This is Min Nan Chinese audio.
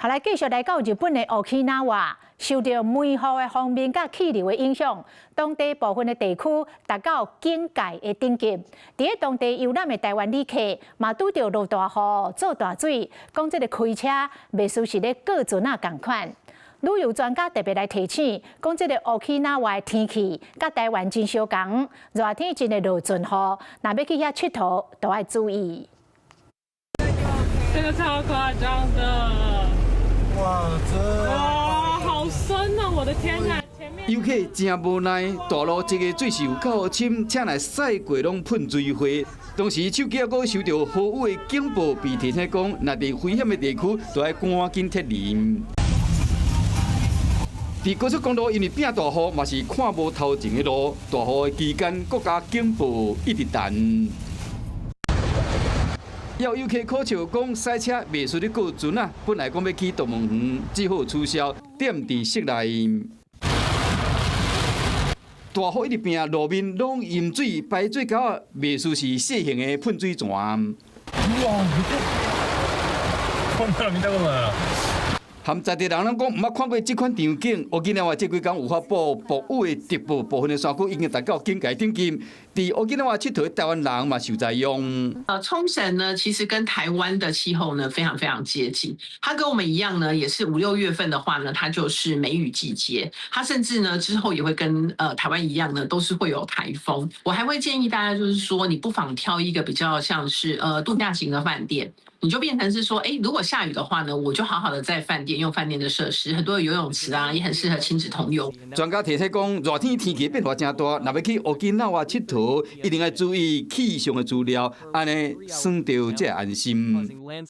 好來，繼續來到日本的 Okinawa，受著梅雨的鋒面佮氣流的影響，當地部分的地區達到警戒的等級。佇咧當地遊覽的台灣旅客嘛拄著落大雨、做大水，講這个開車袂輸是咧過船仔仝款。旅遊專家特別來提醒，講這个 Okinawa 的天氣佮台灣真相仝，熱天真會落陣雨，若欲去遐𨑨迌，都愛注意。這個超誇張的！哇，這哇，好深啊！我的天哪，前面遊客真無奈，大路這个水是有夠深，車若駛過攏噴水花。同時手機猶閣收著豪雨的警報，被提醒講，若佇危險的地區，就愛趕緊撤離。佇高速公路因為變大雨，嘛是看無頭前的路。大雨的期間，國家警報一直彈。有遊客苦笑講，駛車袂輸咧過船啊！本來講欲去動物園，只好取消，踮佇室內。大雨一直變，路面攏淹水，排水溝仔袂輸是細型的噴水泉。哇！こんなの見たことない。含在地人攏講，毋捌看過這款場景。沖縄這幾工有發布暴雨的特報，部分的山區已經達到警戒等級。佇沖繩𨑨迌的台灣人嘛受災殃。沖繩呢，其實跟台灣的氣候呢非常非常接近。它跟我們一樣呢，也是五六月份的話呢，它就是梅雨季節。它甚至呢之後也會跟台灣一樣呢，都是會有颱風。我還會建議大家，就是說你不妨挑一個比較像是度假型的飯店。你就變成是說，欸，如果下雨的話呢，我就好好的在飯店用飯店的設施，很多游泳池啊，也很適合親子同遊。專家提醒講，熱天天氣變化誠大，若欲去沖繩𨑨迌，一定愛注意氣象的資料，按呢耍著才會安心。